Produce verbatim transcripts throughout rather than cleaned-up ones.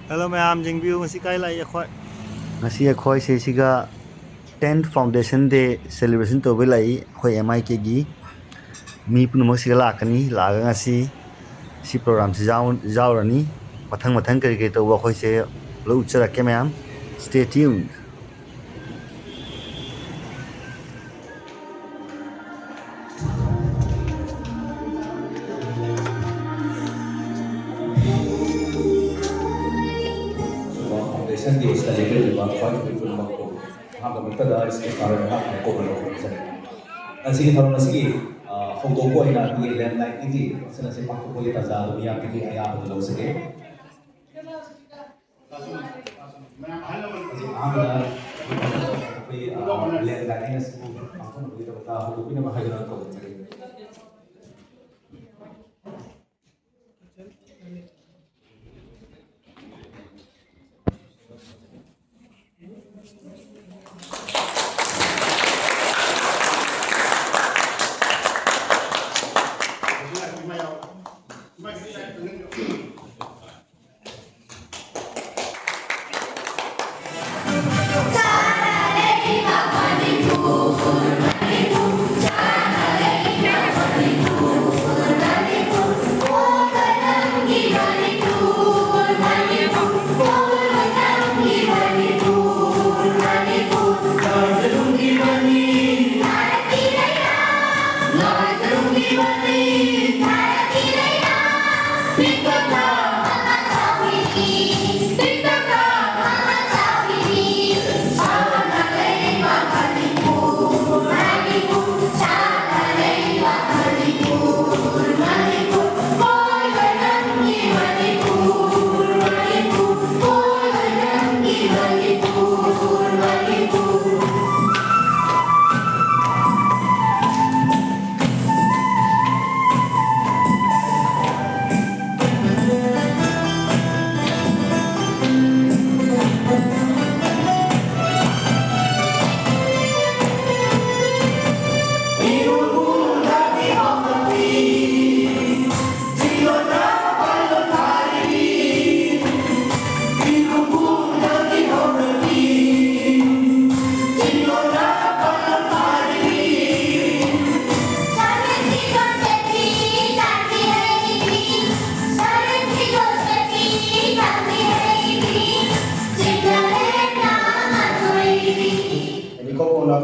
Hello ꯃꯌꯥꯝ, ꯌꯦꯡꯕꯤꯌꯨ, ꯉꯁꯤ ꯀꯥꯏ ꯂꯥꯛꯏ ꯑꯩꯈꯣꯏ? ꯉꯁꯤ ꯑꯩꯈꯣꯏꯁꯦ ꯁꯤꯒ tenth Foundation Day celebration ꯇꯧꯕ ꯂꯥꯛꯏ ꯑꯩꯈꯣꯏ M I K ꯒꯤ꯫ ꯃꯤ ꯄꯨꯝꯅꯃꯛ ꯁꯤꯒ ꯂꯥꯛꯀꯅꯤ, ꯂꯥꯛꯑꯒ ꯉꯁꯤ ꯁꯤ programꯁꯤ ꯌꯥꯎ-, ꯌꯥꯎꯔꯅꯤ꯫ ꯃꯊꯪ ꯃꯊꯪ ꯀꯔꯤ ꯀꯔꯤ ꯇꯧꯕ ꯑꯩꯈꯣꯏꯁꯦ ꯂꯣꯏ ꯎꯠꯆꯔꯛꯀꯦ ꯃꯌꯥꯝ, stay tuned꯫ Foundation Day ꯑꯁꯤꯗ ꯂꯦꯡꯖꯔꯤꯕ ꯈ꯭ꯋꯥꯏ ꯄꯨꯝꯅꯃꯛꯄꯨ ꯑꯍꯥꯟꯕ ꯃꯛꯇꯗ ꯏꯁꯩ ꯁꯥꯔꯣꯏ ꯃꯍꯥꯛ ꯀꯣꯛꯅ ꯂꯧꯈꯠꯆꯔꯤ꯫ ꯉꯁꯤꯒꯤ ꯊꯧꯔꯝ ꯑꯁꯤꯒꯤ, ꯑ, ꯍꯧꯗꯣꯛꯄ ꯑꯣꯏꯅ ꯑꯩꯈꯣꯏꯒꯤ ꯂꯦꯟꯂꯥꯏꯟꯒꯤ ꯐꯪꯁꯟ ꯑꯁꯤ ꯄꯥꯡꯊꯣꯛꯄꯒꯤ ꯇꯥꯟꯖꯥ ꯑꯗꯨ ꯃꯤꯌꯥꯝꯗꯒꯤ ꯑꯌꯥꯕꯗꯨ ꯂꯧꯖꯒꯦ꯫ ꯍꯧꯖꯤꯛ ꯑꯍꯥꯟꯕꯗ ꯑꯩꯈꯣꯏ, ꯑ, ꯂꯦꯟꯂꯥꯏꯟ ꯑꯁꯤꯕꯨ ꯄꯥꯡꯊꯣꯛꯅꯕꯒꯤꯗꯃꯛꯇ ꯍꯧꯗꯣꯛꯄꯤꯅꯕ ꯍꯥꯏꯗꯨꯅ ꯀꯧꯖꯔꯤ꯫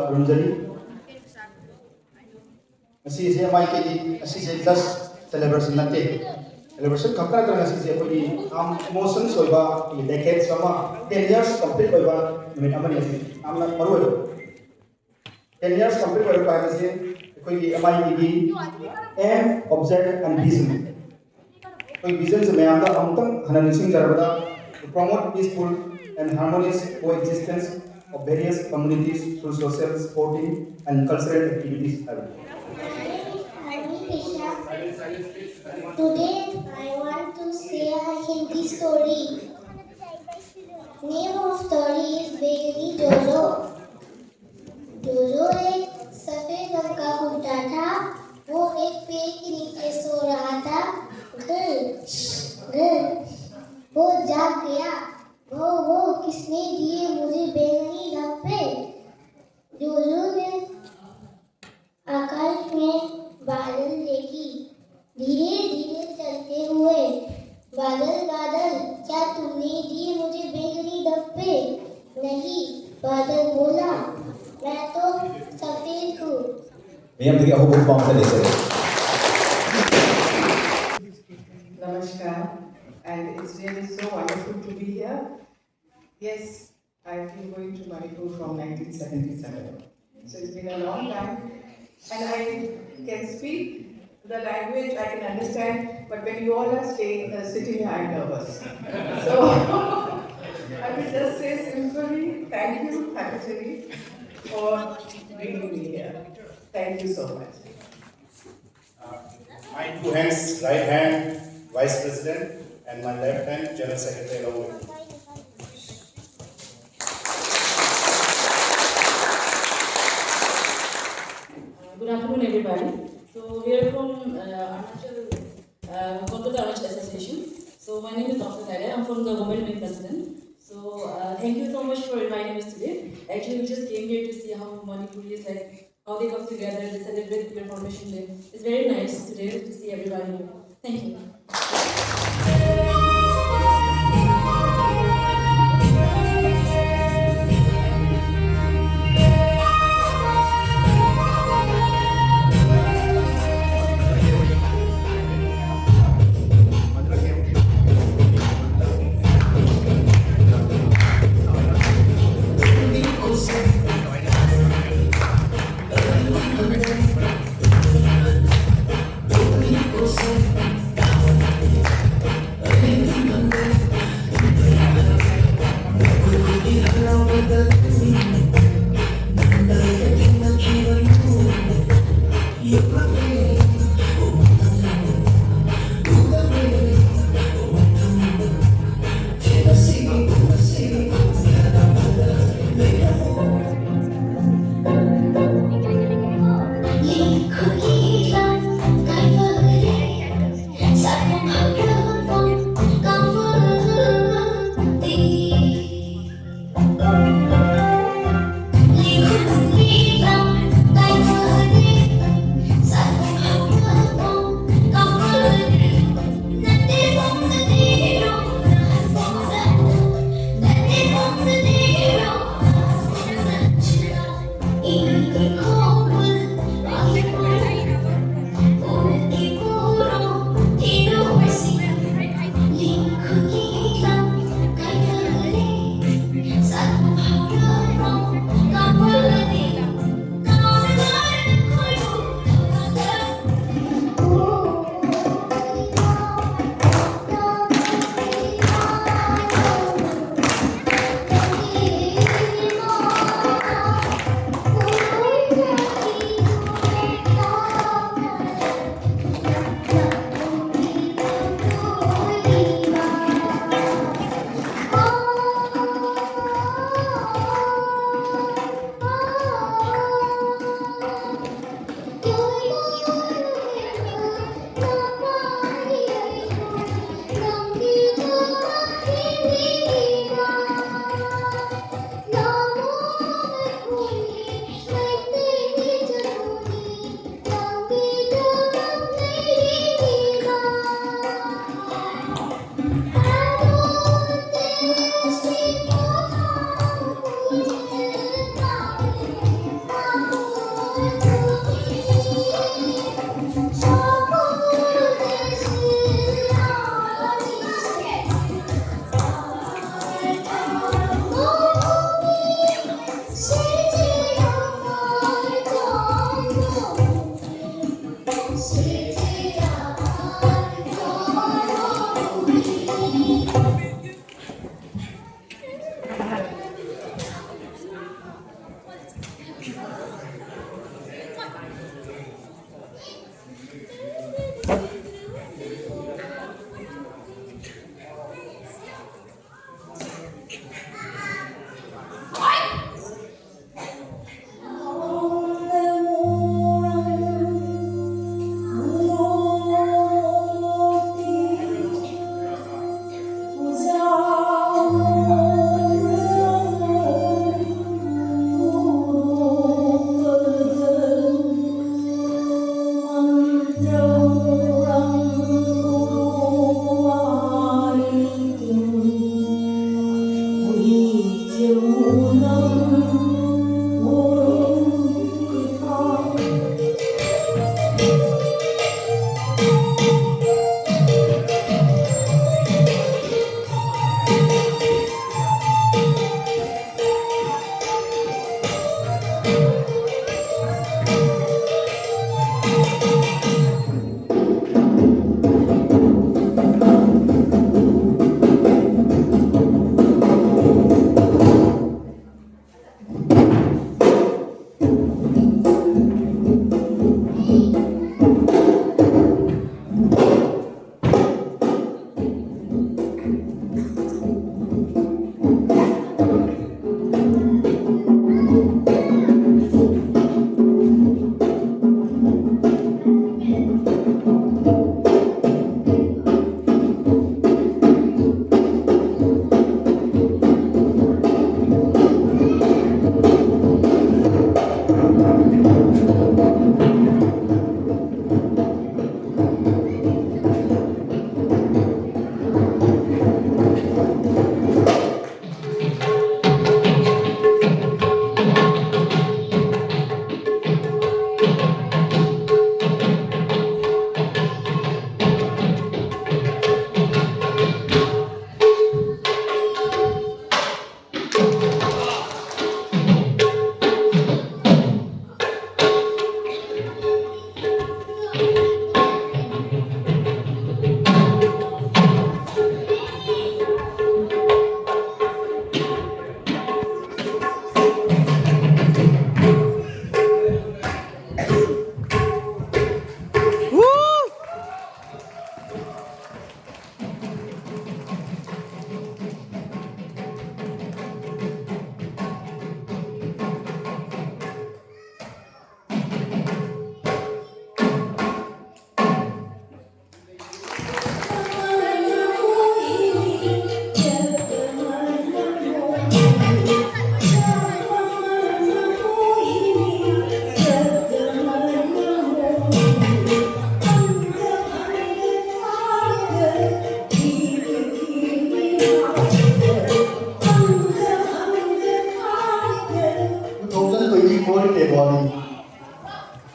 ꯈꯨꯔꯨꯝꯖꯔꯤ꯫ ꯉꯁꯤꯁꯦ ꯑꯦꯝ ꯑꯥꯏ ꯀꯦꯒꯤ ꯑꯁꯤꯁꯦ just celebration ꯅꯠꯇꯦ꯫ Celebration ꯈꯛꯇ ꯅꯠꯇꯅ ꯉꯁꯤꯁꯦ ꯑꯩꯈꯣꯏꯒꯤ ꯌꯥꯝ emotions ꯑꯣꯏꯕ, ꯑꯩꯈꯣꯏꯒꯤ decades ꯑꯃ, ten years complete ꯑꯣꯏꯕ ꯅꯨꯃꯤꯠ ꯑꯃꯅꯤ꯫ ꯑꯁꯤ ꯌꯥꯝꯅ ꯃꯔꯨ ꯑꯣꯏꯕ꯫ Ten years complete ꯑꯣꯏꯔꯛꯄ ꯍꯥꯏꯕꯁꯤ ꯑꯩꯈꯣꯏꯒꯤ ꯑꯦꯝ ꯑꯥꯏ ꯀꯦꯒꯤ aim, object and vision, ꯑꯩꯈꯣꯏ vision ꯁꯦ ꯃꯌꯥꯝꯗ ꯑꯃꯨꯛꯇꯪ ꯍꯟꯅ ꯅꯤꯡꯁꯤꯡꯖꯔꯕꯗ, to promote peaceful and harmonious coexistence of various communities through social, sporting and cultural activities ꯍꯥꯏꯕꯅꯤ꯫ Today I want to say a Hindi story. Name of story is Bengani Jojo. जोजो एक सफेद रंग का कुत्ता था। वो एक पेड़ के नीचे सो रहा था। घर, घर, वो जाग गया। वो, वो, किसने दिए मुझे बैंगनी धब्बे? जोजो ने आकाश में बादल देखी, धीरे धीरे चलते हुए। बादल, बादल, क्या तुमने दिए मुझे बैंगनी धब्बे? नहीं, बादल बोला, मैं तो सफेद हूँ। ꯃꯤꯌꯥꯝꯗꯒꯤ ꯑꯍꯧꯕ ꯈꯨꯄꯥꯝ ꯑꯃ ꯂꯩꯖꯔꯦ꯫ Namaskar, and it's really so wonderful to be here. Yes, I've been going to Manipur from nineteen seventy-seven. So it's been a long time. And I can speak the language, I can understand, but when you all are staying, uh, sitting here, I'm nervous. So I will just say simply, thank you, Patanjali, for bringing me here. Thank you so much. My two hands, right hand, Vice President, and my left hand, General Secretary along with me. Good afternoon, everybody. So we are from uh, Arunachal, uh, Kolkata Arunachal Association. So my name is Doctor Khaira. I'm from the Women Wing President. So uh, thank you so much for inviting us today. Actually, we just came here to see how Manipuri is like, how they come together, they celebrate their formation day. It's very nice today to see everybody here. Thank you.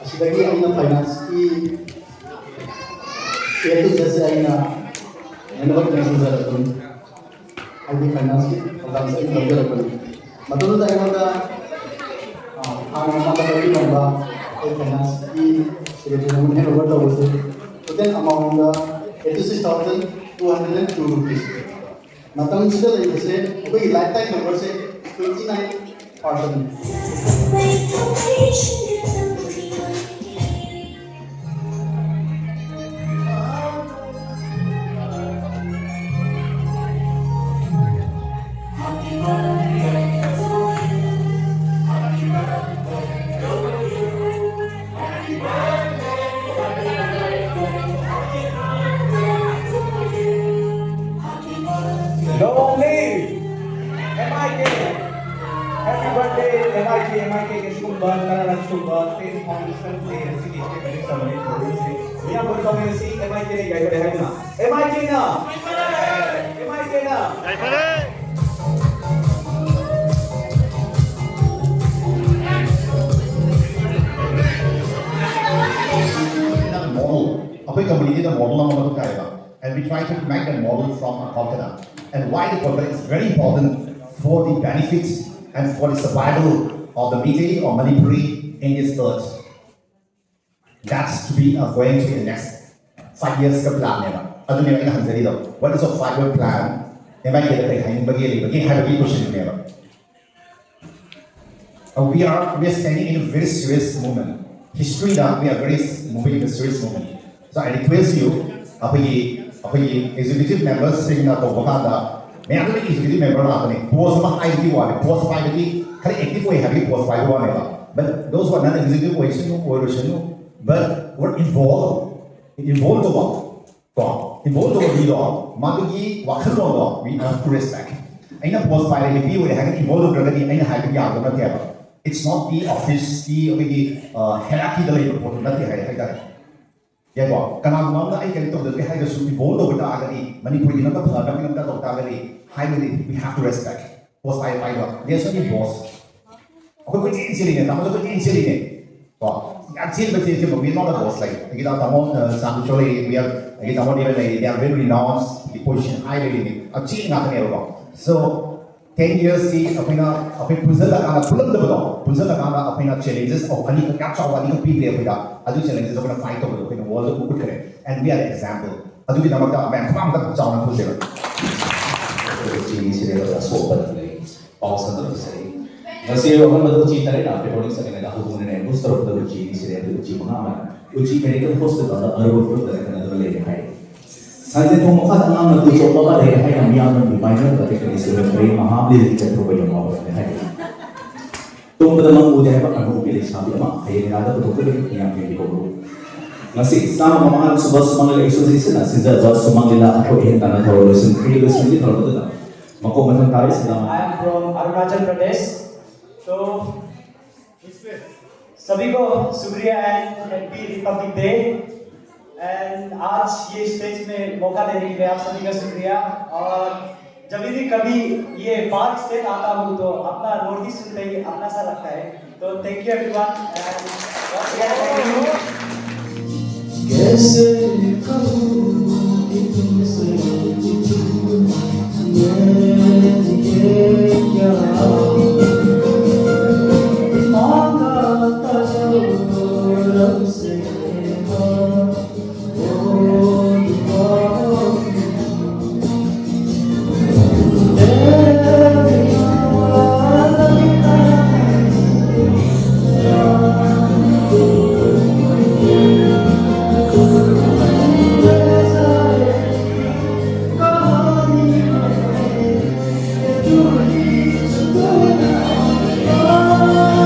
ꯑꯁꯤꯗꯒꯤ ꯑꯩꯅ ꯐꯥꯏꯅꯥꯟꯁꯀꯤ ꯑꯦ two ꯖꯦꯠꯁꯦ ꯑꯩꯅ ꯂꯣꯏꯅꯃꯛ ꯌꯦꯡꯁꯤꯟꯖꯔꯛꯄꯅꯤ꯫ ꯍꯥꯏꯗꯤ ꯐꯥꯏꯅꯥꯟꯁꯀꯤ ꯊꯧꯗꯥꯡꯁꯦ ꯑꯩꯅ ꯂꯧꯖꯔꯛꯄꯅꯤ꯫ ꯃꯇꯝꯗꯨꯗ ꯑꯩꯉꯣꯟꯗ, ꯑ, ꯍꯥꯟꯅ ꯃꯃꯥꯡꯗ ꯂꯧꯕꯤꯔꯝꯕ ꯑꯩꯈꯣꯏ ꯐꯥꯏꯅꯥꯟꯁꯀꯤ ꯁꯦꯀ꯭ꯔꯦꯇꯔꯤ ꯑꯃ ꯍꯦꯟ ꯑꯣꯚꯔ ꯇꯧꯕꯁꯦ total ꯑꯃꯥꯎꯟꯗ eighty six thousand two hundred and two rupees꯫ ꯃꯇꯝꯁꯤꯗ ꯂꯩꯕꯁꯦ ꯑꯩꯈꯣꯏꯒꯤ ꯂꯥꯏꯐ ꯇꯥꯏꯝ ꯃꯦꯝꯕꯔꯁꯦ twenty nine percent꯫ Long live M I K! Happy birthday, M I K, M I K ꯒꯤ ꯁꯤꯒꯨꯝꯕ ꯅꯔꯥꯅ ꯁꯤꯒꯨꯝꯕ ten foundation day ꯑꯁꯤꯒꯤ ꯍꯧꯖꯤꯛ ꯇꯧꯔꯤ ꯊꯧꯔꯝꯁꯤ ꯃꯤꯌꯥꯝ ꯄꯨꯟꯅ ꯇꯧꯃꯤꯟꯅꯁꯤ꯫ M I K ꯌꯥꯏꯐꯔꯦ ꯍꯥꯏꯗꯨꯅ꯫ M I K ꯅ! M I K ꯅ! ꯌꯥꯏꯐꯔꯦ! Model, ꯑꯩꯈꯣꯏ ꯀꯝꯄꯅꯤꯒꯤꯗ ꯃꯣꯗꯦꯜ ꯑꯃ ꯃꯊꯧ ꯇꯥꯏꯌꯦꯕ꯫ And we try to make that model from a Kolkata. And why the Kolkata is very important for the benefits and for the survival of the Meitei or Manipuri in this earth. That's to be, uh, going to the next five years ꯀ plan ꯅꯦꯕ꯫ ꯑꯗꯨꯅꯦꯕ ꯑꯩꯅ ꯍꯪꯖꯔꯤꯗꯣ, what is a five year plan? M I K ꯗ ꯀꯩ ꯍꯥꯏꯅꯤꯡꯕꯒꯦ ꯂꯩꯕꯒꯦ ꯍꯥꯏꯕꯒꯤ question ꯅꯦꯕ꯫ Uh, we are, we are standing in a very serious moment. History the we are very s-, moving in a serious moment. So I request you, ꯑꯩꯈꯣꯏꯒꯤ, ꯑꯩꯈꯣꯏꯒꯤ executive members ꯁꯤꯡꯅ ꯇꯧꯕ ꯀꯥꯟꯗ, ꯃꯌꯥꯝꯗꯨꯅ executive member ꯉꯥꯛꯇꯅꯤ꯫ Post ꯑꯃ ꯍꯥꯏꯕꯒꯤ ꯋꯥꯅꯤ, post ꯄꯥꯏꯕꯗꯤ ꯈꯔ active ꯑꯣꯏ ꯍꯥꯏꯕꯒꯤ post ꯄꯥꯏꯕ ꯋꯥꯅꯦꯕ꯫ But those who are non executive ꯑꯣꯏꯁꯅꯨ, ꯑꯣꯏꯔꯣꯏꯁꯅꯨ, but were involved, involved ꯇꯧꯕ, ꯀꯣ, involved ꯇꯧꯕ ꯃꯤꯗꯣ, ꯃꯥꯗꯨꯒꯤ ꯋꯥꯈꯜꯂꯣꯟꯗꯣ we have to respect꯫ ꯑꯩꯅ post ꯄꯥꯏꯔꯦ, ꯅꯨꯄꯤ ꯑꯣꯏꯔꯦ ꯍꯥꯏꯔꯒ involved ꯇꯧꯗ꯭ꯔꯒꯗꯤ ꯑꯩꯅ ꯍꯥꯏꯕ ꯌꯥꯕ ꯅꯠꯇꯦꯕ꯫ It's not the office ꯀꯤ ꯑꯩꯈꯣꯏꯒꯤ, ꯑ, hierarchy ꯗ ꯂꯩꯕ ꯄꯣꯠꯇꯨ ꯅꯠꯇꯦ ꯍꯥꯏ, ꯍꯥꯏꯇꯥꯔꯦ꯫ ꯌꯥꯏꯀꯣ? ꯀꯅꯥꯒꯨꯝꯕ ꯑꯃꯅ ꯑꯩ ꯀꯔꯤꯝ ꯇꯧꯖꯗꯦ ꯍꯥꯏꯔꯒꯁꯨ involved ꯇꯧꯕ ꯇꯥꯔꯒꯗꯤ, ꯃꯅꯤꯄꯨꯔꯒꯤ ꯂꯝꯗ ꯐꯅꯕꯒꯤ ꯂꯝꯗ ꯇꯧ ꯇꯥꯔꯒꯗꯤ, ꯍꯥꯏꯕꯗꯤ we have to respect꯫ Post ꯄꯥꯏ ꯄꯥꯏꯕ, ꯂꯦꯁꯟꯒꯤ boss꯫ ꯑꯩꯈꯣꯏ ꯀꯣꯏꯆꯦꯟ ꯆꯦꯜꯂꯤꯅꯦ, ꯇꯥꯃꯣꯁꯨ ꯀꯣꯏꯆꯦꯟ ꯆꯦꯜꯂꯤꯅꯦ꯫ ꯀꯣ, ꯌꯥꯝ ꯆꯦꯟꯕ ꯆꯦꯟꯁꯦ, but we are not the boss, like, ꯑꯩꯒꯤ ꯇꯥꯃꯣ, ꯑ, ꯁꯥꯟꯇꯨꯁꯨ ꯂꯩꯔꯤ, we are, ꯑꯩꯒꯤ ꯇꯥꯃꯣ ꯗꯦꯕꯟ ꯂꯩꯔꯤ, they are very renowned, the position high ꯂꯩꯔꯤꯅꯤ, ꯌꯥꯝ ꯆꯦꯟ ꯉꯥꯛꯇꯅꯦꯕꯀꯣ꯫ So, ten years ꯁꯤ ꯑꯩꯈꯣꯏꯅ, ꯑꯩꯈꯣꯏ ꯄꯨꯟꯁꯤꯜꯂꯀꯥꯟꯗ, ꯄꯨꯜꯂꯝꯗꯕꯗꯣ, ꯄꯨꯟꯁꯤꯜꯂꯀꯥꯟꯗ ꯑꯩꯈꯣꯏꯅ challenges ꯑꯅꯤꯈꯛ, ꯌꯥꯝ ꯆꯥꯎꯕ ꯑꯅꯤꯈꯛ ꯄꯤꯈ꯭ꯔꯦ ꯑꯩꯈꯣꯏꯗ꯫ ꯑꯗꯨ challenges ꯑꯩꯈꯣꯏꯅ fight ꯇꯧꯕꯗꯣ ꯑꯩꯈꯣꯏꯅ world the ꯎꯠꯈ꯭ꯔꯦ, and we are example꯫ ꯑꯗꯨꯒꯤꯗꯃꯛꯇ ꯃꯌꯥꯝ ꯈꯨꯄꯥꯛ ꯑꯝꯇ ꯆꯥꯎꯅ ꯄꯨꯁꯦꯕ꯫ ꯆꯦꯟꯁꯤꯔꯦꯕ, ꯑꯁꯣꯛꯄ ꯂꯩ꯫ ꯄꯥꯎ ꯁꯟꯗꯣꯛꯆꯔꯤ꯫ ꯉꯁꯤ ꯑꯍꯥꯟꯕꯗ ꯎꯆꯤ ꯇꯔꯦꯠꯅ ꯄꯦꯇ꯭ꯔꯣꯂꯤꯡ ꯆꯠꯂꯤꯉꯩꯗ ꯍꯧꯗꯣꯡꯗꯨꯅ ambushed ꯇꯧꯔꯛꯄꯗ ꯎꯆꯤ ꯑꯅꯤ ꯁꯤꯔꯦ, ꯑꯗꯨꯒ ꯎꯆꯤ ꯃꯉꯥ ꯑꯃꯅ ꯎꯆꯤ medical hospital ꯗ ꯑꯔꯨꯕ ꯐꯤꯕꯝꯗ ꯂꯥꯏꯌꯦꯡꯗꯨꯅ ꯂꯩꯔꯦ ꯍꯥꯏꯔꯤ꯫ ꯁꯟꯖꯦꯟ ꯊꯣꯡ ꯃꯈꯥꯗ ꯑꯉꯥꯡ ꯃꯇꯨ ꯆꯣꯞꯄ ꯑꯃ ꯂꯩꯔꯦ ꯍꯥꯏꯅ ꯃꯤꯌꯥꯝꯅ ꯃꯤꯄꯥꯏꯅꯔꯒ ꯇꯦꯛꯅꯤꯁꯤꯅ ꯄꯔꯦꯡ ꯃꯍꯥ ꯑꯃ ꯂꯤꯔꯒ ꯆꯠꯊꯣꯛꯄ ꯌꯥꯝ ꯋꯥꯕ ꯂꯩꯔꯦ ꯍꯥꯏꯔꯤ꯫ ꯇꯨꯝꯕꯗ ꯃꯪ ꯎꯗꯦ ꯍꯥꯏꯕ ꯑꯅꯧꯕꯤ ꯂꯩꯁꯥꯕꯤ ꯑꯃ ꯍꯌꯦꯡ ꯂꯥꯗ ꯄꯨꯊꯣꯛꯀꯗꯕꯅꯤ, ꯃꯤꯌꯥꯝ ꯌꯦꯡꯕꯤꯍꯧꯔꯣ꯫ ꯉꯁꯤ ꯆꯥꯝꯃ ꯃꯉꯥ ꯁꯨꯕ ꯁꯨꯃꯥꯡ ꯂꯤꯂꯥ association ꯅ ꯁꯤꯟꯖꯕ ꯁꯨꯃꯥꯡ ꯂꯤꯂꯥ ꯑꯩꯈꯣꯏ ꯍꯦꯟ ꯇꯥꯟꯅ ꯊꯧꯔꯝ ꯂꯣꯏꯁꯤꯟꯈ꯭ꯔꯦ꯫ ꯂꯣꯏꯁꯤꯟꯕꯒꯤ ꯊꯧꯔꯝ ꯑꯗꯨꯗ ꯃꯀꯣꯛ ꯃꯊꯪ ꯇꯥꯔꯛꯏꯁꯤꯅ I am from Arunachal Pradesh. So, सभी को शुक्रिया and happy Republic Day. And आज ये स्टेज में मौका देने के लिए आप सभी का शुक्रिया. और जब भी कभी ये पार्क स्टेट आता हूँ तो अपना नॉर्थ ईस्ट सुनते ही अपना सा लगता है. तो thank you everyone and once again thank you. कैसे कहूँ कि तुमसे मैं ये क्या मांगा था जो रब से मांगा.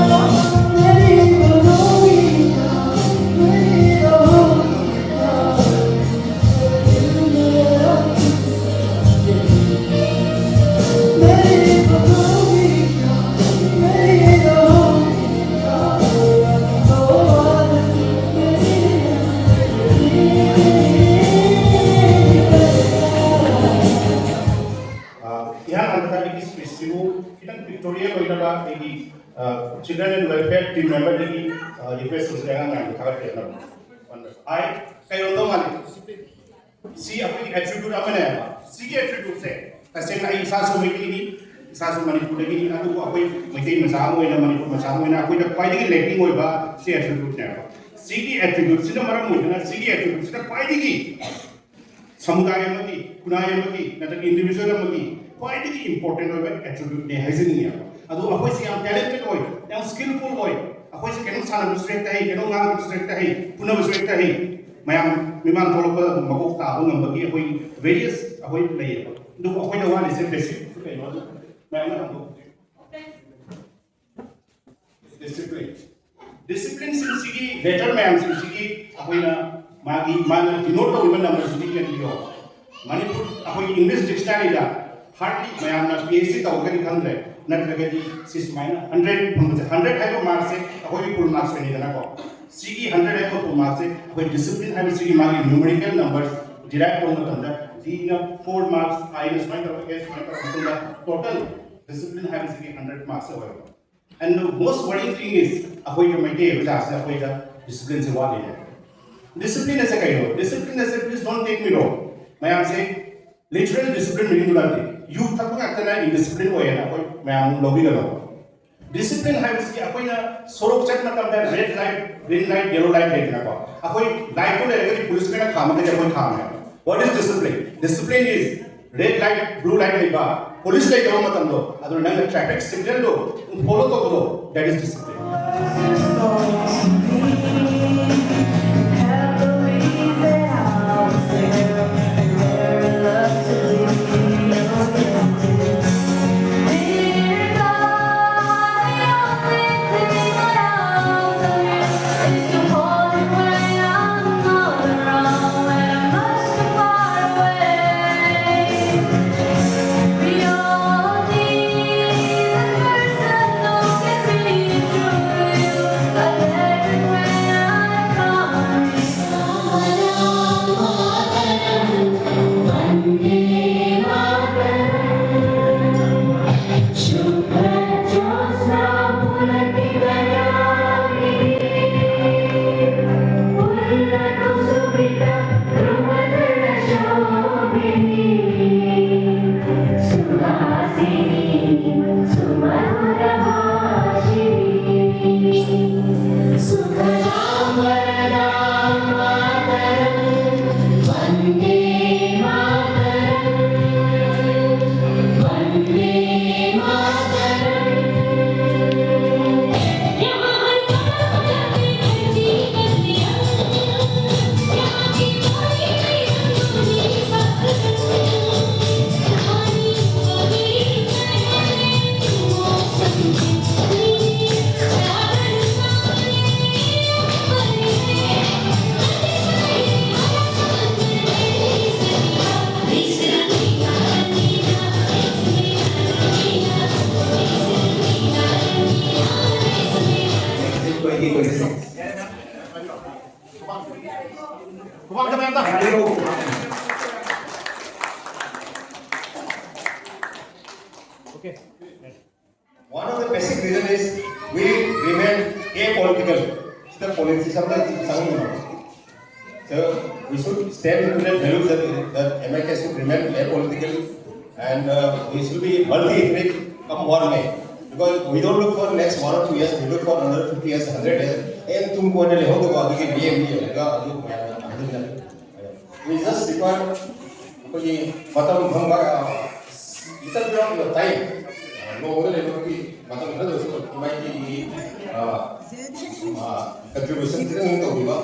ꯑ, ꯏꯍꯥꯟ ꯍꯥꯟꯕꯗ ꯑꯩꯒꯤ ꯁ꯭ꯄꯤꯆꯁꯤꯕꯨ ꯈꯤꯇꯪ ꯄꯤꯛꯇꯣꯔꯤꯌꯦꯜ ꯑꯣꯏꯅꯕ ꯑꯩꯒꯤ Children and Welfare Team Memberꯗꯒꯤ request ꯇꯧꯖꯔꯤ ꯑꯉꯥꯡ ꯃꯌꯥꯝꯗ ꯊꯥꯒꯠꯄꯤꯔꯛꯅꯕ꯫ ꯍꯥꯏ, ꯀꯩꯔꯣꯝꯗꯧ ꯃꯥꯜꯂꯤ? ꯁꯤ ꯑꯩꯈꯣꯏꯒꯤ attribute ꯑꯃꯅꯦꯕ꯫ ꯁꯤꯒꯤ attributeꯁꯦ ꯇꯁꯦꯡꯅ ꯑꯩ ꯏꯁꯥꯁꯨ ꯃꯩꯇꯩꯅꯤ, ꯏꯁꯥꯁꯨ ꯃꯅꯤꯄꯨꯔꯗꯒꯤꯅꯤ, ꯑꯗꯨꯕꯨ ꯑꯩꯈꯣꯏ ꯃꯩꯇꯩ ꯃꯆꯥ ꯑꯃ ꯑꯣꯏꯅ, ꯃꯅꯤꯄꯨꯔ ꯃꯆꯥ ꯑꯃ ꯑꯣꯏꯅ ꯑꯩꯈꯣꯏꯗ ꯈ꯭ꯋꯥꯏꯗꯒꯤ lacking ꯑꯣꯏꯕ ꯁꯤ attributeꯅꯦꯕ꯫ ꯁꯤꯒꯤ attributeꯁꯤꯅ ꯃꯔꯝ ꯑꯣꯏꯗꯨꯅ ꯁꯤꯒꯤ attributeꯁꯤꯅ ꯈ꯭ꯋꯥꯏꯗꯒꯤ ꯁꯃꯨꯗꯥꯏ ꯑꯃꯒꯤ, ꯈꯨꯟꯅꯥꯏ ꯑꯃꯒꯤ, ꯅꯠꯇ꯭ꯔꯒ individual ꯑꯃꯒꯤ ꯈ꯭ꯋꯥꯏꯗꯒꯤ important ꯑꯣꯏꯕ attributeꯅꯦ ꯍꯥꯏꯖꯅꯤꯡꯉꯦꯕ꯫ ꯑꯗꯣ ꯑꯩꯈꯣꯏꯁꯦ ꯌꯥꯝ talented ꯑꯣꯏ, ꯌꯥꯝ skillful ꯑꯣꯏ, ꯑꯩꯈꯣꯏꯁꯦ ꯀꯩꯅꯣꯝ ꯁꯥꯟꯅꯕꯁꯨ ꯍꯦꯛꯇ ꯍꯩ, ꯀꯩꯅꯣꯝ ꯉꯥꯡꯕꯁꯨ ꯍꯦꯛꯇ ꯍꯩ, ꯐꯨꯅꯕꯁꯨ ꯍꯦꯛꯇ ꯍꯩ, ꯃꯌꯥꯝ ꯃꯤꯃꯥꯡ ꯊꯣꯛꯂꯛꯄꯗ ꯑꯗꯨꯝ ꯃꯀꯣꯛ ꯇꯥꯕ ꯉꯝꯕꯒꯤ ꯑꯩꯈꯣꯏ various ꯑꯩꯈꯣꯏ ꯂꯩꯌꯦꯕ꯫ ꯑꯗꯨꯕꯨ ꯑꯩꯈꯣꯏꯗ ꯋꯥꯠꯂꯤꯁꯦ basicꯁꯨ ꯀꯩꯅꯣ, ꯑꯗꯨ ꯃꯌꯥꯝꯅ ꯈꯪꯗꯣꯛꯄꯤꯌꯨ꯫ Discipline꯫ Disciplineꯁꯤꯡꯁꯤꯒꯤ letter ꯃꯌꯥꯝꯁꯤꯡꯁꯤꯒꯤ ꯑꯩꯈꯣꯏꯅ ꯃꯥꯒꯤ, ꯃꯥꯅ denote ꯇꯧꯔꯤꯕ numberꯁꯤꯗꯤ ꯌꯦꯡꯕꯤꯌꯣ꯫ ꯃꯅꯤꯄꯨꯔ, ꯑꯩꯈꯣꯏꯒꯤ English dictionaryꯗ hardly ꯃꯌꯥꯝꯅ PhD ꯇꯧꯔꯒꯗꯤ ꯈꯪꯗ꯭ꯔꯦ, ꯅꯠꯇ꯭ꯔꯒꯗꯤ ꯁꯤ ꯁꯨꯃꯥꯏꯅ hundred ꯐꯪꯕꯁꯦ, hundred ꯍꯥꯏꯕ markꯁꯦ ꯑꯩꯈꯣꯏꯒꯤ full marks ꯑꯣꯏꯅꯤꯗꯅꯀꯣ꯫ ꯁꯤꯒꯤ hundred ꯍꯥꯏꯕ full markꯁꯦ ꯑꯩꯈꯣꯏ discipline ꯍꯥꯏꯕꯁꯤꯒꯤ ꯃꯥꯒꯤ numerical numbers derive ꯇꯧꯕ ꯃꯇꯝꯗ Dꯅ four marks, Iꯅ ꯁꯨꯃꯥꯏꯅ ꯇꯧꯔꯒ, H ꯁꯨꯃꯥꯏꯅ ꯇꯧꯔ ꯃꯇꯨꯡꯗ total discipline ꯍꯥꯏꯕꯁꯤꯒꯤ hundred marks ꯑꯣꯏꯔꯕ꯫ And the most worrying thing is, ꯑꯩꯈꯣꯏꯒꯤ ꯃꯩꯇꯩ ꯑꯣꯖꯥꯁꯦ ꯑꯩꯈꯣꯏꯗ disciplineꯁꯦ ꯋꯥꯠꯂꯤꯅꯦ꯫ Discipline ꯑꯁꯦ ꯀꯩꯅꯣ? Discipline ꯑꯁꯦ, please don't take me wrong, ꯃꯌꯥꯝꯁꯦ literal discipline meaning ꯗꯨ ꯅꯠꯇꯦ꯫ ꯌꯨ ꯊꯛꯄ ꯉꯥꯛꯇꯅ indiscipline ꯑꯣꯏꯌꯦꯅ ꯑꯩꯈꯣꯏ ꯃꯌꯥꯝ ꯂꯧꯕꯤꯒꯅꯨ꯫ Discipline ꯍꯥꯏꯕꯁꯤ ꯑꯩꯈꯣꯏꯅ ꯁꯣꯔꯣꯛ ꯆꯠꯄ ꯃꯇꯝꯗ red light, green light, yellow light ꯂꯩꯗꯅꯀꯣ꯫ ꯑꯩꯈꯣꯏ lightꯇꯨ ꯂꯩꯔꯒꯗꯤ policemanꯅ ꯈꯥꯝꯃꯒꯗꯤ ꯑꯩꯈꯣꯏ ꯈꯥꯝꯃꯦ꯫ What is discipline? Discipline is red light, blue light ꯂꯩꯕ, police ꯂꯩꯇꯕ ꯃꯇꯝꯗꯣ, ꯑꯗꯨꯅ ꯅꯪꯅ traffic signalꯗꯣ follow ꯇꯧꯕꯗꯣ, that is discipline. ꯈꯨꯕꯥꯛ ꯈꯔ ꯇꯥ꯫ Okay. One of the basic reason is we remain apolitical. ꯁꯤꯗ politics ꯑꯝꯇ ꯆꯪꯉꯨꯅꯣ꯫ So we should stand into that value that, that M I K should remain apolitical and uh, we should be multi-ethnic come what may. Because we don't look for next one or two years, we look for another fifty years, hundred years. ꯑꯦ ꯇꯨꯡ ꯀꯣꯏꯅ ꯂꯩꯍꯧꯗꯕ ꯑꯗꯨꯒꯤ ꯃꯤꯠꯌꯦꯡ ꯌꯦꯡꯉꯒ ꯑꯗꯨ ꯃꯌꯥꯝꯅ ꯈꯪꯖꯤꯟꯅꯔꯦ꯫ We just require ꯑꯩꯈꯣꯏꯒꯤ ꯃꯇꯝ ꯐꯪꯕ, little bit of time, ꯅꯣꯡꯃꯗ ꯂꯩꯕꯒꯤ ꯃꯇꯝ ꯈꯔꯗꯁꯨ ꯑꯦꯝ ꯑꯥꯏ ꯇꯤꯒꯤ contribution ꯈꯤꯇꯪ ꯇꯧꯕꯤꯕ꯫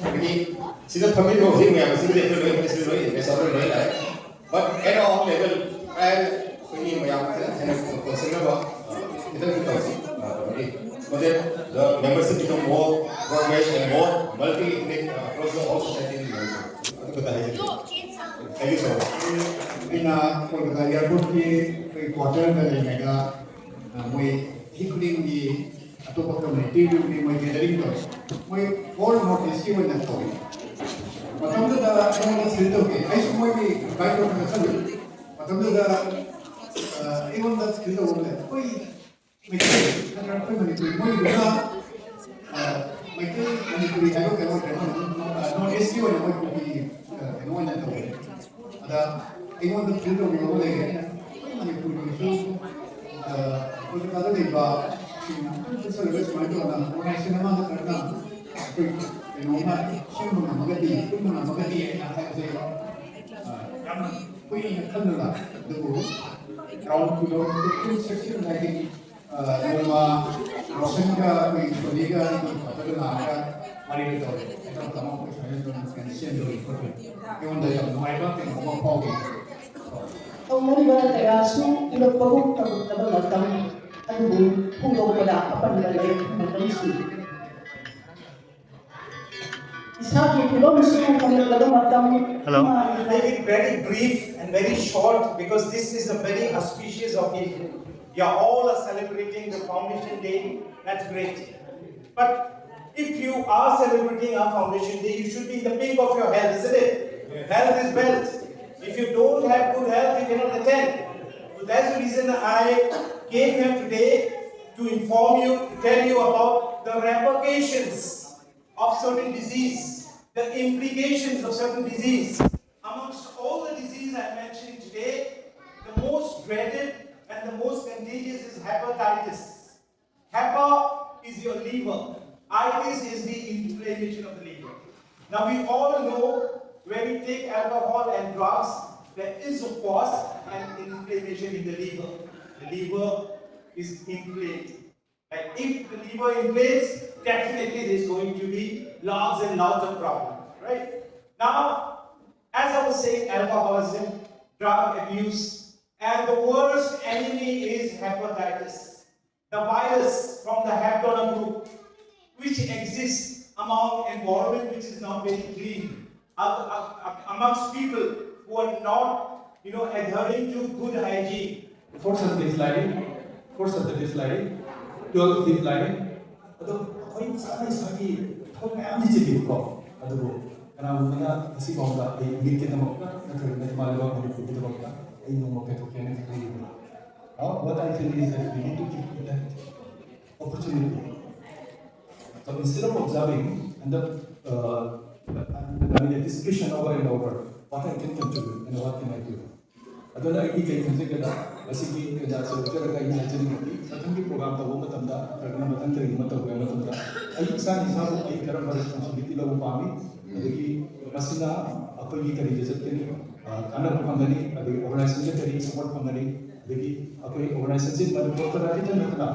ꯑꯗꯒꯤ ꯁꯤꯗ ꯐꯝꯃꯤꯕ ꯍꯧꯖꯤꯛ ꯃꯌꯥꯝ ꯑꯁꯤꯗꯤ ꯑꯩꯈꯣꯏ ꯂꯣꯏ, ꯑꯩꯈꯣꯏ ꯂꯣꯏ investor ꯂꯣꯏ ꯂꯥꯛꯑꯦ꯫ But at all level, ꯑꯩꯈꯣꯏꯒꯤ ꯃꯌꯥꯝ ꯈꯤꯇꯪ ꯍꯦꯟꯅ ꯀꯣꯟꯁꯤꯟꯅꯕ ꯈꯤꯇꯪꯁꯨ ꯇꯧꯁꯤ꯫ So that the membership become more broad-based and more multi-ethnic across the whole society. ꯑꯗꯨ ꯈꯛꯇ ꯍꯥꯏꯖꯒꯦ꯫ Thank you so much. ꯑꯩꯅ ꯀꯣꯜꯀꯇꯥ ꯑꯦꯌꯥꯔꯄꯣꯔꯠꯀꯤ ꯑꯩꯈꯣꯏ ꯀ꯭ꯋꯥꯇꯔꯗ ꯂꯩꯔꯤꯉꯩꯗ, ꯑ, ꯃꯣꯏ ꯆꯍꯤ ꯈꯨꯗꯤꯡꯒꯤ ꯑꯇꯣꯞꯄ ꯀꯝꯃ꯭ꯌꯨꯅꯤꯇꯤꯗꯨꯒꯤ ꯃꯣꯏ ꯒꯦꯗꯔꯤꯡ ꯇꯧꯋꯦ꯫ ꯃꯣꯏ ꯑꯣꯜ ꯅꯣꯔꯠ ꯏꯁꯀꯤ ꯑꯣꯏꯅ ꯇꯧꯋꯦ꯫ ꯃꯇꯝꯗꯨꯗ ꯑꯩꯉꯣꯟꯗ ꯐꯤꯜ ꯇꯧꯈꯤ꯫ ꯑꯩꯁꯨ ꯃꯣꯏꯒꯤ ꯒꯥꯏꯗ ꯇꯧꯔꯒ ꯆꯠꯂꯤ꯫ ꯃꯇꯝꯗꯨꯗ, ꯑ, ꯑꯩꯉꯣꯟꯗ ꯐꯤꯜ ꯇꯧꯕ ꯑꯃ ꯂꯩ꯫ ꯑꯩꯈꯣꯏ ꯃꯩꯇꯩ ꯅꯠꯇ꯭ꯔꯒ ꯑꯩꯈꯣꯏ ꯃꯅꯤꯄꯨꯔꯤ ꯃꯣꯏꯒꯤꯗꯨꯅ, ꯑ, ꯃꯩꯇꯩ ꯃꯅꯤꯄꯨꯔꯤ ꯍꯥꯏꯕ ꯀꯩꯅꯣ, ꯀꯩꯅꯣ, ꯑ, ꯅꯣꯔꯠ ꯏꯁꯀꯤ ꯑꯣꯏꯅ ꯃꯣꯏ ꯀꯨꯀꯤ, ꯑ, ꯀꯩꯅꯣ ꯑꯣꯏꯅ ꯇꯧꯋꯦ꯫ ꯑꯗ ꯑꯩꯉꯣꯟꯗ ꯐꯤꯜ ꯇꯧꯕꯤꯕ ꯑꯃ ꯂꯩꯔꯦ꯫ ꯑꯩꯈꯣꯏ ꯃꯅꯤꯄꯨꯔꯒꯤꯁꯨ, ꯑ, ꯀꯣꯜꯀꯇꯥꯗ ꯂꯩꯕ ꯁꯤꯡꯅ ꯑꯗꯨꯝ ꯄꯨꯟꯁꯤꯜꯂꯒ ꯁꯨꯃꯥꯏꯅ ꯇꯧꯗꯅ ꯑꯣꯔꯒꯅꯥꯏꯖꯦꯁꯟ ꯑꯃ ꯅꯠꯇ꯭ꯔꯒ ꯑꯩꯈꯣꯏ ꯀꯩꯅꯣꯝꯃ ꯁꯦꯝꯕ ꯉꯝꯃꯒꯗꯤ, ꯄꯨꯟꯕ ꯉꯝꯃꯒꯗꯤ ꯍꯥꯏꯅ ꯍꯥꯏꯕꯁꯦ, ꯑ, ꯌꯥꯝꯅ ꯀꯨꯏꯅ ꯈꯜꯂꯨꯔꯦ꯫ ꯑꯗꯨꯕꯨ ꯒ꯭ꯔꯥꯎꯟ ꯐ꯭ꯂꯣꯔ ꯁꯦꯛꯁꯟ ꯍꯥꯏꯗꯤ, ꯑ, ꯅꯣꯡꯃ ꯔꯣꯁꯟꯒ ꯑꯩꯈꯣꯏ ꯁꯣꯅꯤꯒ ꯑꯩꯒꯤ ꯀ꯭ꯋꯥꯇꯔꯗ ꯂꯥꯛꯑꯒ ꯋꯥꯔꯤꯗꯣ ꯇꯧꯔꯦ꯫ ꯑꯗꯨ ꯃꯇꯝ ꯑꯩꯈꯣꯏ ꯁꯨꯃꯥꯏꯅ ꯑꯗꯨꯝ ꯁꯦꯝꯗꯣꯔꯤ ꯈꯣꯠꯇꯣꯔꯤ꯫ ꯑꯩꯉꯣꯟꯗ ꯌꯥꯝ ꯅꯨꯡꯉꯥꯏꯕ ꯀꯩꯅꯣ ꯑꯃ ꯐꯥꯎꯈꯤ꯫ ꯇꯧꯅꯔꯤꯕ ꯀꯌꯥꯁꯨ ꯎꯔꯛꯄꯒꯨꯝ ꯇꯧꯔꯛꯇꯕ ꯃꯇꯝ ꯑꯗꯨꯕꯨ ꯐꯣꯡꯗꯣꯛꯄꯗ ꯑꯄꯟꯕ ꯂꯩ꯫ ꯃꯇꯝꯁꯤ ꯏꯁꯥꯒꯤ ꯐꯤꯕꯝꯁꯨ ꯍꯣꯡꯂꯛꯂꯕ ꯃꯇꯝ꯫ Hello. ꯑꯃ Make it very brief and very short because this is a very auspicious occasion. You are all are celebrating the foundation day. That's great. But If you are celebrating our foundation day, you should be in the pink of your health, isn't it? Health is wealth. If you don't have good health, you cannot attend. So that's the reason I came here today to inform you, to tell you about the repercussions of certain disease, the implications of certain disease. Amongst all the diseases I'm mentioning today, the most dreaded and the most contagious is hepatitis. Hepa is your liver. Itis is the inflammation of the liver. Now we all know when we take alcohol and drugs, there is of course an inflammation in the liver. The liver is inflamed. And if the liver inflames, definitely there's going to be lots and lots of problems, right? Now, as I was saying, alcoholism, drug abuse, and the worst enemy is hepatitis. The virus from the Hep donor group, which exists among environment which is not very clean, amongst people who are not, you know, adhering to good hygiene. First of this line, first of this line, twelve this line. ꯑꯗꯣ ꯑꯩꯈꯣꯏ ꯏꯁꯥꯅ ꯏꯁꯥꯒꯤ ꯊꯕꯛ ꯃꯌꯥꯝꯗꯤ ꯆꯤꯜꯂꯤꯕꯀꯣ, ꯑꯗꯨꯕꯨ ꯀꯅꯥꯒꯨꯝꯕꯅ ꯉꯁꯤꯐꯥꯎꯗ ꯑꯩ ꯃꯤꯠꯀꯤꯗꯃꯛꯇ ꯅꯠꯇ꯭ꯔꯒꯅ ꯏꯃꯥ ꯂꯩꯕꯥꯛ ꯃꯅꯤꯄꯨꯔꯒꯤꯗꯃꯛꯇ ꯑꯩ ꯅꯣꯡꯃ ꯀꯥꯏꯊꯣꯛꯀꯦꯅ ꯈꯜꯂꯤꯕꯅꯤ꯫ Now, what I feel is that we need to give that opportunity. So instead of observing and the, uh, and having a discussion over and over, what I can contribute and what can I do? ꯑꯗꯨꯅ ꯑꯩꯒꯤ ꯀꯩ ꯈꯟꯖꯒꯦꯗ ꯃꯁꯤꯒꯤ ꯀꯩꯅꯣꯁꯦ ꯎꯠꯆꯔꯒ ꯑꯩꯅ ꯍꯥꯏꯖꯅꯤꯡꯕꯗꯤ ꯃꯊꯪꯒꯤ programme ꯇꯧꯕ ꯃꯇꯝꯗ ꯅꯠꯇ꯭ꯔꯒꯅ ꯃꯊꯪ ꯀꯔꯤꯒꯨꯝꯕ ꯇꯧꯕ ꯃꯇꯝꯗ ꯑꯩ ꯏꯁꯥꯅ ꯏꯁꯥꯕꯨ ꯑꯩ ꯀꯔꯝꯕ ꯔꯦꯁꯄꯣꯟꯁꯤꯕꯤꯂꯤꯇꯤ ꯂꯧꯕ ꯄꯥꯝꯃꯤ, ꯑꯗꯒꯤ ꯃꯁꯤꯅ ꯑꯩꯈꯣꯏꯒꯤ ꯀꯔꯤꯗ ꯆꯠꯀꯅꯤ, ꯀꯥꯟꯅꯕ ꯐꯪꯒꯅꯤ, ꯑꯗꯒꯤ ꯑꯣꯔꯒꯅꯥꯏꯖꯦꯁꯟꯗ ꯀꯔꯤ ꯁꯄꯣꯔꯠ ꯐꯪꯒꯅꯤ, ꯑꯗꯒꯤ ꯑꯩꯈꯣꯏ ꯑꯣꯔꯒꯅꯥꯏꯖꯦꯁꯟꯁꯤꯡ ꯃꯅꯤꯄꯨꯔ ꯈꯛꯇ ꯅꯠꯇꯅ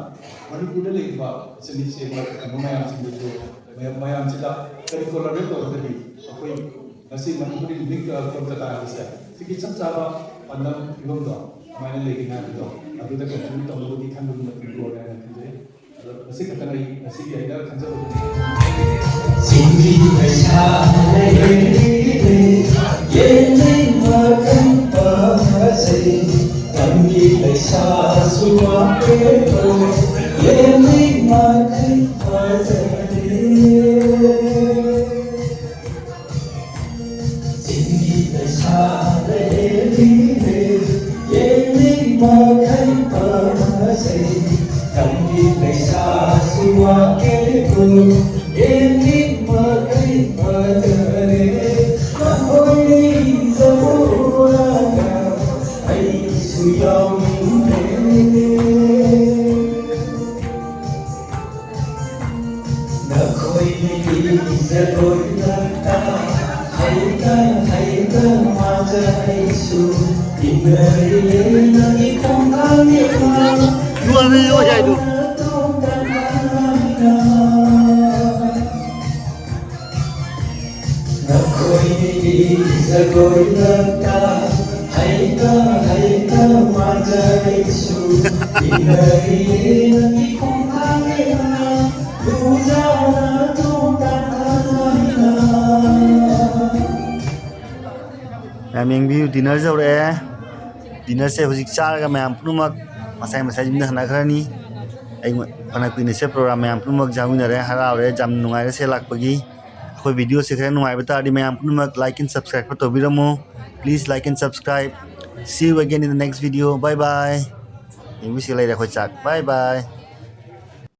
ꯃꯅꯤꯄꯨꯔꯗ ꯂꯩꯔꯤꯕ ꯁꯦꯟꯃꯤꯠ ꯁꯦꯟꯕ ꯀꯩꯅꯣ ꯃꯌꯥꯝꯁꯤꯡꯗꯁꯨ ꯃꯌꯥꯝ ꯃꯌꯥꯝꯁꯤꯗ ꯀꯔꯤ ꯀꯣꯂꯥꯕꯣꯔꯦꯠ ꯇꯧꯔꯒꯗꯤ ꯑꯩꯈꯣꯏ ꯉꯁꯤ ꯃꯅꯤꯄꯨꯔꯤ ꯂꯤꯛ ꯀꯣꯜꯀꯇꯥ ꯍꯥꯏꯕꯁꯦ ꯁꯤꯒꯤ ꯆꯞ ꯆꯥꯕ ꯄꯥꯟꯗꯝ ꯐꯤꯕꯝꯗꯣ ꯀꯃꯥꯏꯅ ꯂꯩꯒꯅꯤ ꯍꯥꯏꯕꯗꯣ ꯑꯗꯨꯗ ꯀꯟꯇ꯭ꯔꯤꯕ꯭ꯌꯨꯠ ꯇꯧꯅꯕꯒꯤ ꯈꯟꯕꯒꯤ ꯃꯇꯝ ꯑꯣꯏꯔꯦ ꯍꯥꯏꯅ ꯈꯟꯖꯩ꯫ ꯑꯗꯣ ꯃꯁꯤ ꯈꯛꯇꯅ ꯑꯩ ꯉꯁꯤꯒꯤ ꯑꯩꯅ ꯈꯟꯖꯕꯗꯨꯅꯤ꯫ ꯆꯤꯡꯒꯤ ꯂꯩꯁꯥ ꯂꯩꯔꯤꯗꯤ ꯌꯦꯡꯅꯤꯡ ꯃꯈꯩ ꯐꯖꯩ꯫ ꯇꯝꯒꯤ ꯂꯩꯁꯥꯁꯨ ꯋꯥꯠꯇꯦꯀꯣ ꯌꯦꯡꯅꯤꯡ ꯃꯈꯩ ꯐꯖꯔꯦ꯫ ꯃꯈꯩ ꯐꯖꯩ, ꯇꯝꯕꯤ ꯄꯩꯁꯥꯁꯨ ꯋꯥꯠꯂꯦ, ꯌꯦꯡꯕꯤ ꯃꯈꯩ ꯐꯖꯔꯦ, ꯃꯈꯣꯏ ꯖꯒꯣꯏꯗ ꯑꯩꯁꯨ ꯌꯥꯎꯅꯤꯡꯉꯦ꯫ ꯅꯈꯣꯏꯒꯤ ꯖꯒꯣꯏꯗ ꯍꯩꯇ ꯍꯩꯇ ꯃꯥꯖ ꯑꯩꯁꯨ ꯏꯟꯅꯔꯤꯌꯦ, ꯅꯪꯒꯤ ꯈꯣꯡꯊꯥꯡ ꯌꯦꯡꯅ꯫ ꯌꯨ ꯑꯥꯔ ꯑꯦ ꯑꯣꯏ ꯍꯥꯏꯗꯨ꯫ ꯅꯈꯣꯏꯒꯤ ꯖꯒꯣꯏꯗ ꯍꯩꯇ ꯍꯩꯇ ꯃꯥꯖ ꯑꯩꯁꯨ ꯏꯟꯅꯔꯤꯌꯦ, ꯅꯪꯒꯤ ꯈꯣꯡꯊꯥꯡ ꯌꯦꯡꯅ꯫ ꯃꯌꯥꯝ ꯌꯦꯡꯕꯤꯌꯨ, dinner ꯌꯧꯔꯛꯑꯦ꯫ Dinnerꯁꯦ ꯍꯧꯖꯤꯛ ꯆꯥꯔꯒ ꯃꯌꯥꯝ ꯄꯨꯝꯅꯃꯛ ꯃꯁꯥꯏ ꯃꯁꯥꯏ ꯌꯨꯝꯗ ꯍꯟꯅꯈ꯭ꯔꯅꯤ꯫ ꯑꯩ ꯐꯅ ꯀꯨꯏꯅ ꯁꯦ program ꯃꯌꯥꯝ ꯄꯨꯝꯅꯃꯛ ꯌꯥꯎꯃꯤꯟꯅꯔꯦ, ꯍꯔꯥꯎꯔꯦ, ꯌꯥꯝ ꯅꯨꯡꯉꯥꯏꯔꯦ ꯁꯦ ꯂꯥꯛꯄꯒꯤ꯫ ꯑꯩꯈꯣꯏ videoꯁꯦ ꯈꯔ ꯅꯨꯡꯉꯥꯏꯕ ꯇꯥꯔꯗꯤ ꯃꯌꯥꯝ ꯄꯨꯝꯅꯃꯛ like and subscribe ꯈꯔ ꯇꯧꯕꯤꯔꯝꯃꯨ꯫ Please like and subscribe. See you again in the next video. Bye bye. ꯌꯦꯡꯕꯤꯁꯤ ꯂꯩꯔꯦ ꯑꯩꯈꯣꯏ ꯆꯥꯛ꯫ Bye bye.